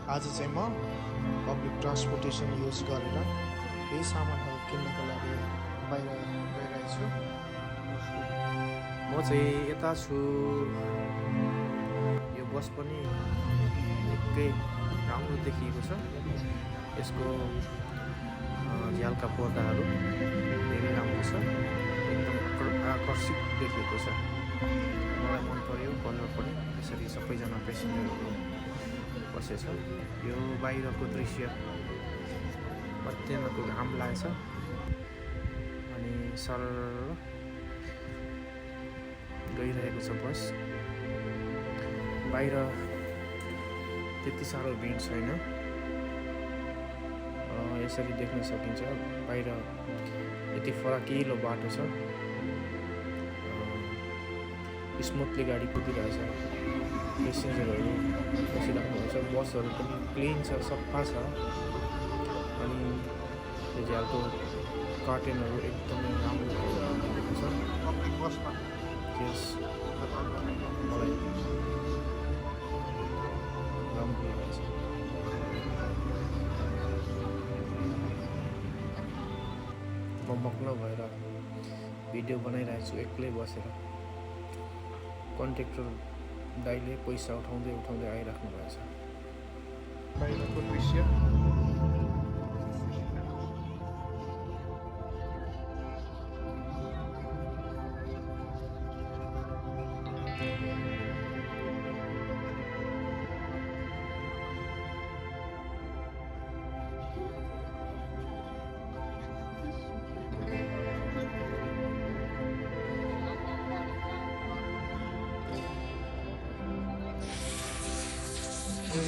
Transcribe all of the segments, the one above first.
आज चाहिँ म पब्लिक ट्रान्सपोर्टेसन युज गरेर केही सामानहरू किन्नको लागि बाहिर गइरहेको छु। म चाहिँ यता छु। यो बस पनि निकै राम्रो देखिएको छ। यसको झ्यालका पर्दाहरू धेरै राम्रो छ, एकदम आकर्षित देखिएको छ। मलाई मन पर्यो कलर पनि। यसरी सबैजना पेसेन्जरहरू बसेछ। यो बाहिरको दृश्य अत्यन्तको घाम लागेछ अनि सरल गइरहेको छ बस। बाहिर त्यति साह्रो भिड छैन, यसरी देख्न सकिन्छ। बाहिर यति फराकिलो बाटो छ, स्मुथली गाडी कुदिरहेछ, पेसेन्जरहरू बसिराख्नुहुन्छ। बसहरू पनि क्लिन छ, सफा छ अनि यो झ्यालको कर्टेनहरू एकदमै राम्रो भएको छ। त्यस मलाई राम्रो लागेको छ। म मग्न भएर भिडियो बनाइरहेको छु एक्लै बसेर। कन्ट्र्याक्टर दाइले पैसा उठाउँदै आइराख्नु भएको छ। बाहिरको दृश्य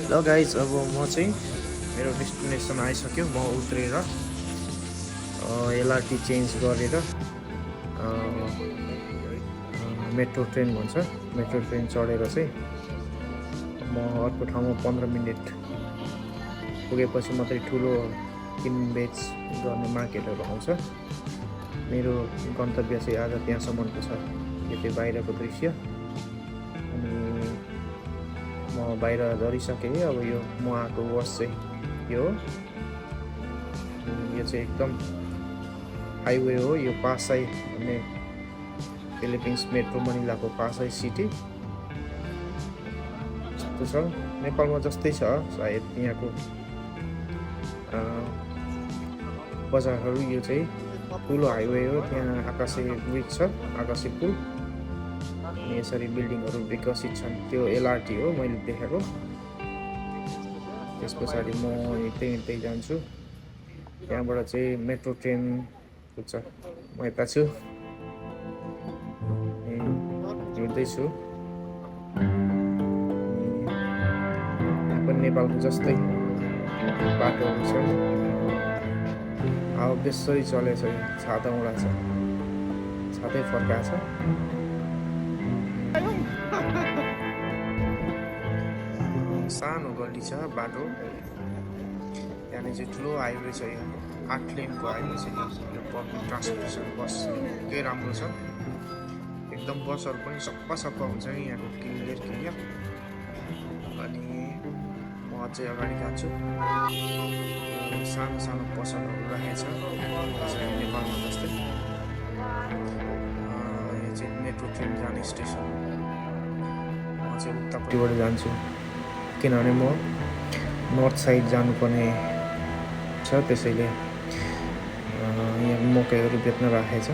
ल गाइज, अब म चाहिँ मेरो डेस्टिनेसन आइसक्यो। म उत्रेर एलआरटी चेन्ज गरेर मेट्रो ट्रेन भन्छ, मेट्रो ट्रेन चढेर चाहिँ म अर्को ठाउँमा 15 मिनट पुगेपछि मात्रै ठुलो किनबेच गर्ने मार्केटहरू आउँछ। मेरो गन्तव्य चाहिँ आज त्यहाँसम्मको छ। यो चाहिँ बाहिरको दृश्य अनि म बाहिर झरिसकेँ। अब यो म आएको बस चाहिँ यो चाहिँ एकदम हाइवे हो। यो पासाई भन्ने फिलिपिन्स मेट्रो मनिलाको पासाई सिटी जस्तो छ। नेपालमा जस्तै छ सायद यहाँको बजारहरू। यो चाहिँ ठुलो हाइवे हो, त्यहाँ आकाशे ब्रिज छ, आकाशे पुल अनि यसरी बिल्डिङहरू विकसित छन्। त्यो एलआरटी हो मैले देखेको। त्यस पछाडि म हिँड्दै जान्छु। त्यहाँबाट चाहिँ मेट्रो ट्रेन पुग्छ। म यता छु, हिँड्दैछु। यहाँ पनि नेपालको जस्तै बाटोहरू छन्। अब बेसरी चलेछ, छाता उडाछ, छातै फर्काछ। सानो गल्ली छ बाटो, त्यहाँनिर चाहिँ ठुलो हाइवे छ। यो 8 लेनको हाइवे छ। यो पब्लिक ट्रान्सपोर्टेसन बस निकै राम्रो छ। एकदम बसहरू पनि सफा हुन्छ यहाँको, क्लियर। अनि म अझै अगाडि जान्छु। सानो पसलहरू राखेको छ नेपालमा जस्तै। यो चाहिँ मेट्रो ट्रेन जाने स्टेसन। म चाहिँ उतापट्टिबाट जान्छु किनभने म नर्थ साइड जानुपर्ने छ। त्यसैले यहाँ मकैहरू बेच्न राखेको छ।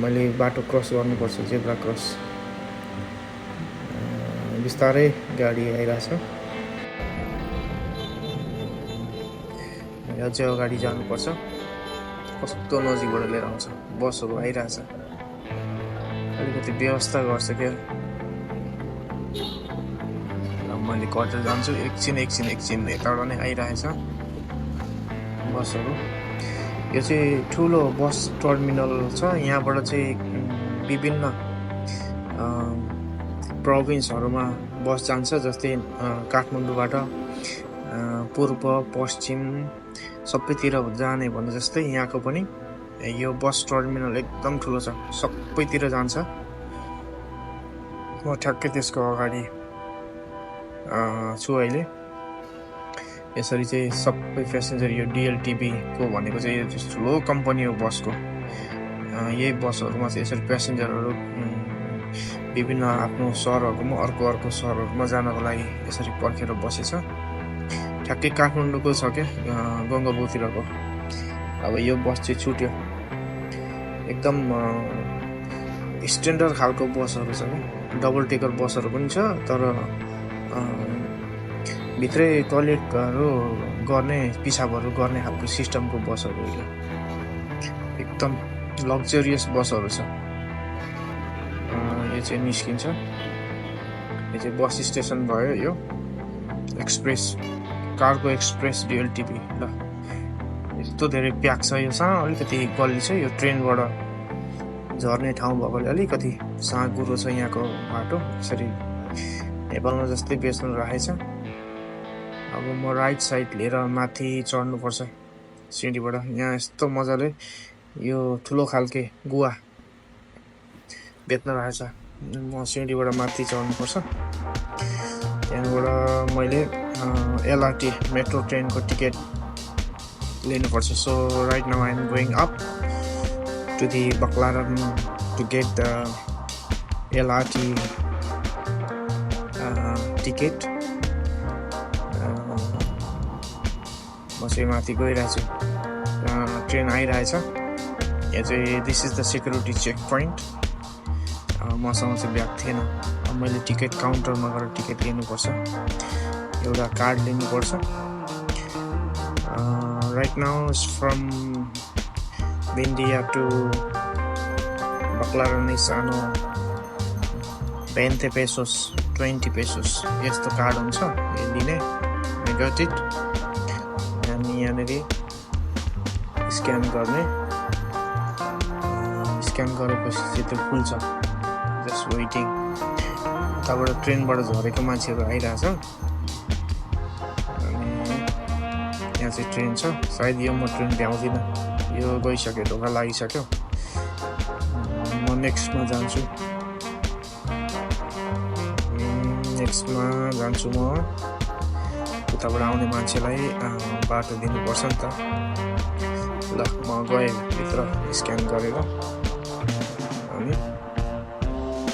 मैले बाटो क्रस गर्नुपर्छ, जेब्रा क्रस। बिस्तारै गाडी आइरहेछ। अझै अगाडि जानुपर्छ। कस्तो नजिकबाट लिएर आउँछ, बसहरू आइरहेछ। अलिकति व्यवस्था गर्छ क्या। मैले कटेर जान्छु। एकछिन यताबाट नै आइरहेछ बसहरू। यो चाहिँ ठुलो बस टर्मिनल छ। यहाँबाट चाहिँ विभिन्न प्रोभिन्सहरूमा बस जान्छ। जस्तै काठमाडौँबाट पूर्व पश्चिम सबैतिर जाने भने जस्तै यहाँको पनि यो बस टर्मिनल एकदम ठुलो छ, सबैतिर जान्छ। म ठ्याक्कै त्यसको अगाडि छु अहिले। यसरी चाहिँ सबै प्यासेन्जर यो डिएलटिबीको भनेको चाहिँ यो ठुलो कम्पनी हो बसको। यही बसहरूमा चाहिँ यसरी प्यासेन्जरहरू विभिन्न आफ्नो सहरहरूमा अर्को सहरहरूमा जानको लागि यसरी पर्खेर बसेछ। ठ्याक्कै काठमाडौँको छ क्या गङ्गाबुतिरको। अब यो बस चाहिँ छुट्यो। एकदम स्ट्यान्डर्ड खालको बसहरू छ क्या, डबल टेकर बसहरू पनि छ, तर भित्रै टोयलेटहरू गर्ने पिसाबहरू गर्ने खालको सिस्टमको बसहरू हो। एकदम लग्जरियस बसहरू छ। यो चाहिँ निस्किन्छ। यो चाहिँ बस स्टेसन भयो। यो एक्सप्रेस कार्गो एक्सप्रेस डिएलटिबी। ल यस्तो धेरै प्याक छ। यो सानो अलिकति गल्ली छ। यो ट्रेनबाट झर्ने ठाउँ भएकोले अलिकति साँघुरो छ यहाँको बाटो। यसरी नेपालमा जस्तै बेच्नु राखेछ। अब म राइट साइड लिएर माथि चढ्नुपर्छ सिँढीबाट। यहाँ यस्तो मजाले यो ठुलो खालके गुवा बेच्न राखेछ। म सिँढीबाट माथि चढ्नुपर्छ। त्यहाँबाट मैले एलआरटी मेट्रो ट्रेनको टिकट लिनुपर्छ। So right now I am going up to the Baclaran to get the LRT ticket. म चाहिँ माथि गइरहेको छु। ट्रेन आइरहेछ। यहाँ चाहिँ this is the security check point. मसँग चाहिँ ब्याग थिएन। मैले टिकट काउन्टरमा गएर टिकट लिनुपर्छ। एउटा कार्ड लिनुपर्छ। Right now from India to Baclaran is 20 pesos, 20 pesos. यस्तो कार्ड हुन्छ यो लिने। I got it। अनि यहाँनिर स्क्यान गर्ने। स्क्यान गरेपछि चाहिँ त्यो खुल्छ। Just waiting. तबबाट ट्रेनबाट झरेको मान्छेहरू आइरहेछ। अनि यहाँ चाहिँ ट्रेन छ। सायद यो म ट्रेन भ्याउँदिनँ। यो गइसक्यो, ढोका लागिसक्यो। म नेक्स्टमा जान्छु। म उताबाट आउने मान्छेलाई बाटो दिनुपर्छ नि त। ल म गएँ भित्र स्क्यान गरेर। अनि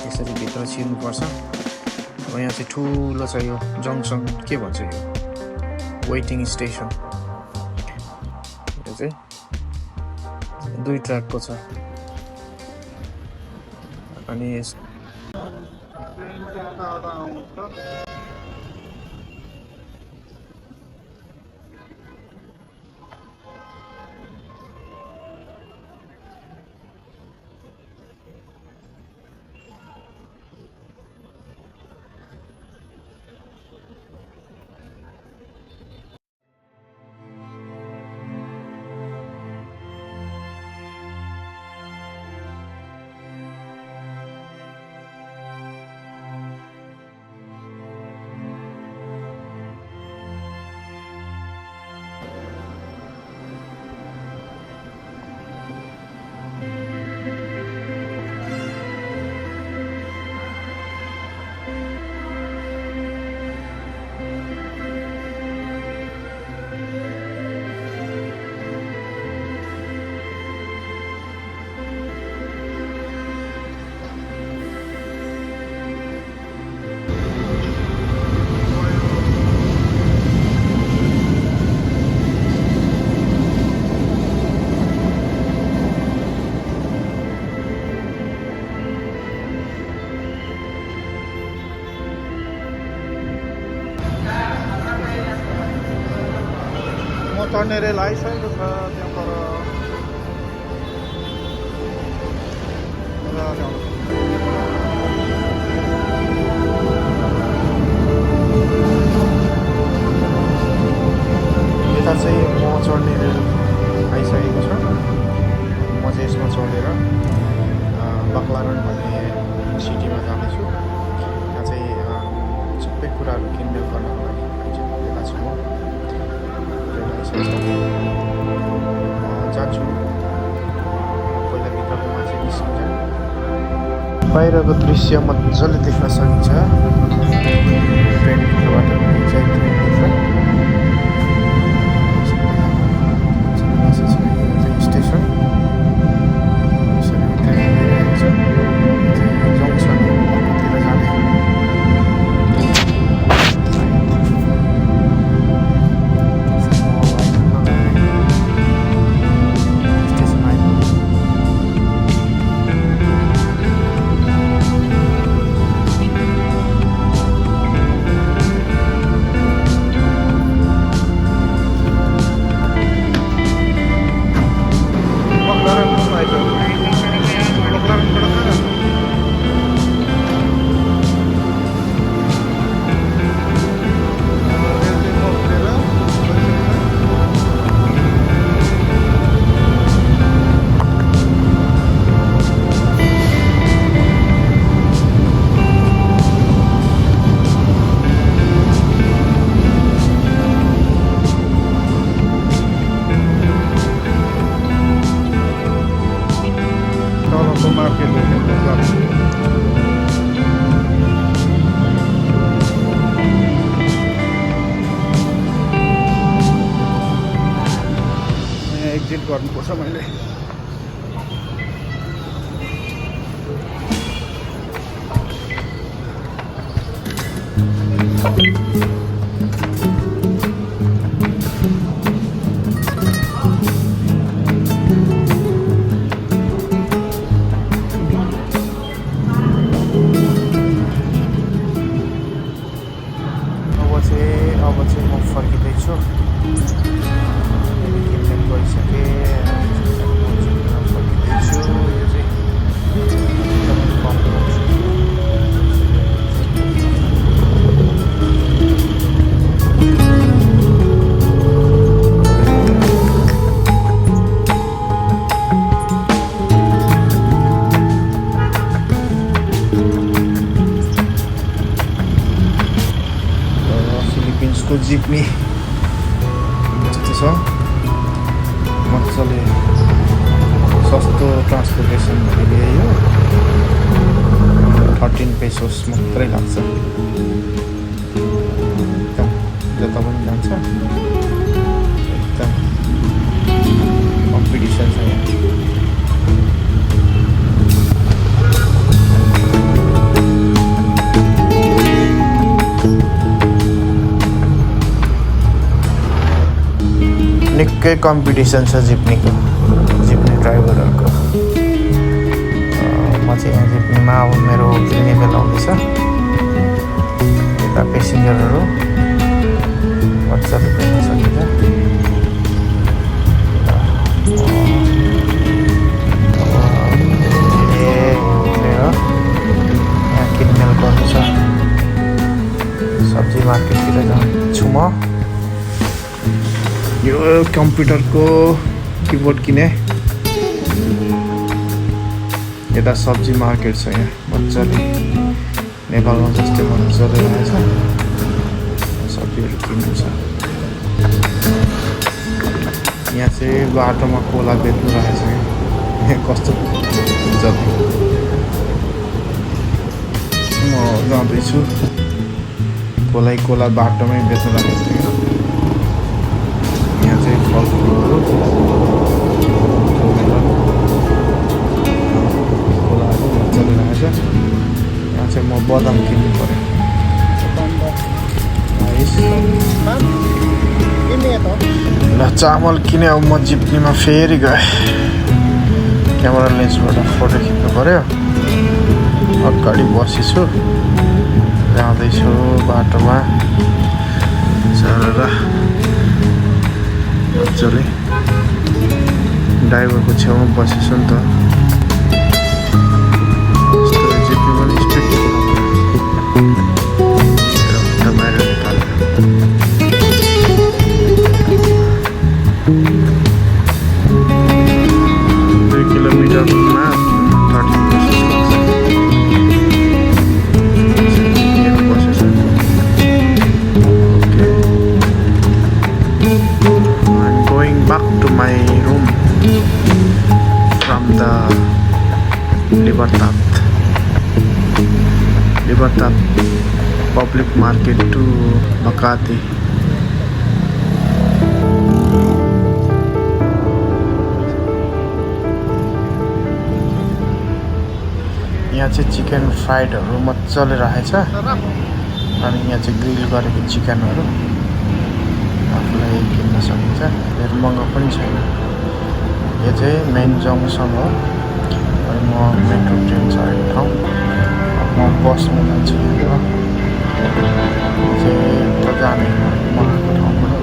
यसरी भित्र छिर्नुपर्छ। अब यहाँ चाहिँ ठुलो छ यो जङ्सन, के भन्छ यो वेटिङ स्टेसन। यो चाहिँ 2 ट्र्याकको छ। अनि चढ्ने रेल आइसकेको छ त्यहाँ पर। यता चाहिँ म चढ्ने रेल आइसकेको छ। म चाहिँ यसमा चढेर बक्लारन भन्ने सिटीमा जाँदैछु। यहाँ चाहिँ सबै कुराहरू किनमेल गर्नको लागि यता छु म। जान्छु। पहिला भित्रको मान्छे निस्किन्छ। बाहिरको दृश्य मजाले देख्न सकिन्छ ट्रेनभित्रबाट। गर्नुपर्छ मैले। अब चाहिँ म फर्किँदैछु। किनमेल गरिसकेँ, फर्किँदैछु। यो चाहिँ एकदमै कम फिलिपिन्सको जिप्नी त्यस्तो छ, मजाले सस्तो ट्रान्सपोर्टेसन भनेर यो 13 पेसोस मात्रै लाग्छ। एकदम जता पनि जान्छ, एकदम कम्पिटिसन छ यहाँ। निकै कम्पिटिसन छ जिप्नीको, जिप्नी ड्राइभरहरूको। म चाहिँ यहाँ जिप्नीमा अब मेरो किन्ने बेला आउँदैछ। यता पेसेन्जरहरू मजाले भेट्न सकिन्छ। यहाँ किनमेल गर्नु छ, सब्जी मार्केटतिर जान्छु म। यो कम्प्युटरको किबोर्ड किने। यता सब्जी मार्केट छ, यहाँ मजाले नेपालमा जस्तै मजाले रहेछ, सब्जीहरू किन्नु छ। यहाँ चाहिँ बाटोमा कोला बेच्नु रहेछ, यहाँ कस्तो हुन्छ। म जाँदैछु, कोला बाटोमै बेच्नु रहेछ। यहाँ चाहिँ फलफुलहरू, खोलाहरू मजाले रहेछ। यहाँ चाहिँ म बदाम किन्नु पऱ्यो। ल चामल किने। अब म जिप्नीमा फेरि गएँ, क्यामेरा लेन्सबाट फोटो खिच्नु पऱ्यो। अगाडि बसेछु, जाँदैछु बाटोमा चलेर। मजाले ड्राइभरको छेउमा बसेछु नि त। जिप्नी पनि स्ट्रिक्ट बाहिर निकालेर 2 किलोमिटरमा 13 पेसोस लाग्छ। बसेछु। Back to my room from the Libertad public market to Makati. यहाँ चाहिँ चिकन फ्राइडहरू मजाले रहेछ, अनि यहाँ चाहिँ ग्रिल गरेको चिकनहरू आफूलाई किन्न सकिन्छ। धेरै महँगो पनि छैन। यो चाहिँ मेन जङ्सन हो, अनि म मेट्रो ट्रेन चढेको ठाउँ। म बसमा जान्छु। यहाँ चाहिँ उता जाने मगाएको ठाउँबाट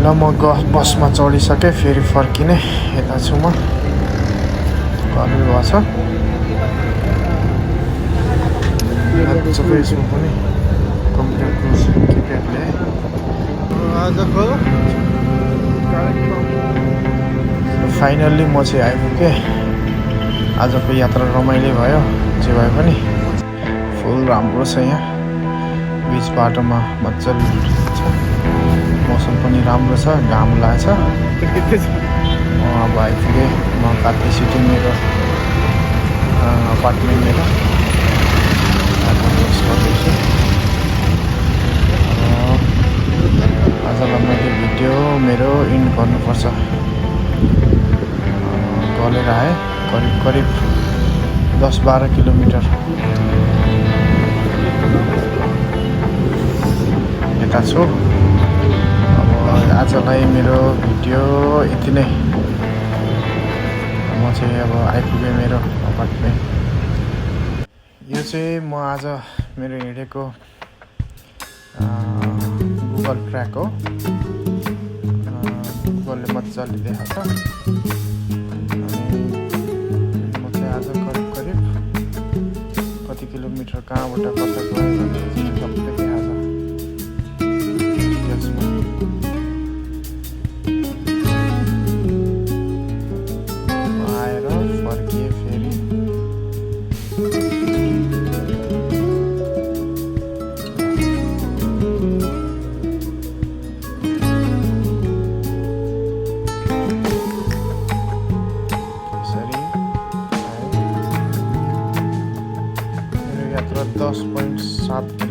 ल म बसमा चढिसकेँ, फेरि फर्किने। यता छु म, गर्नु भएको छ सबै। यसमा पनि कम्प्युटरको किप्याड ल्याएँ। आजको फाइनल्ली म चाहिँ आइपुगेँ। आजको यात्रा रमाइलो भयो, जे भए पनि। फुल राम्रो छ यहाँ, बिच बाटोमा मजाले छ। मौसम पनि राम्रो छ, घाम लागेछ। अब आइपुगेँ म कात्ती सिटी मेरो अपार्टमेन्टतिर। आजलाई मैले भिडियो मेरो इन्ड गर्नुपर्छ। गलेर आएँ करिब 10-12 किलोमिटर यता छु। अब आजलाई मेरो भिडियो यति नै। म चाहिँ अब आइपुगेँ मेरो अपार्टमेन्ट। यो चाहिँ म आज मेरो हिँडेको गुगल ट्र्याक हो। गुगलले मजाले देखाउँछ। अनि म चाहिँ आज करिब कति किलोमिटर कहाँबाट कता गयो भने सबै देखाउँछ त्यसमा। आएर फर्किएँ फेरि। मेरो यात्रा 10.7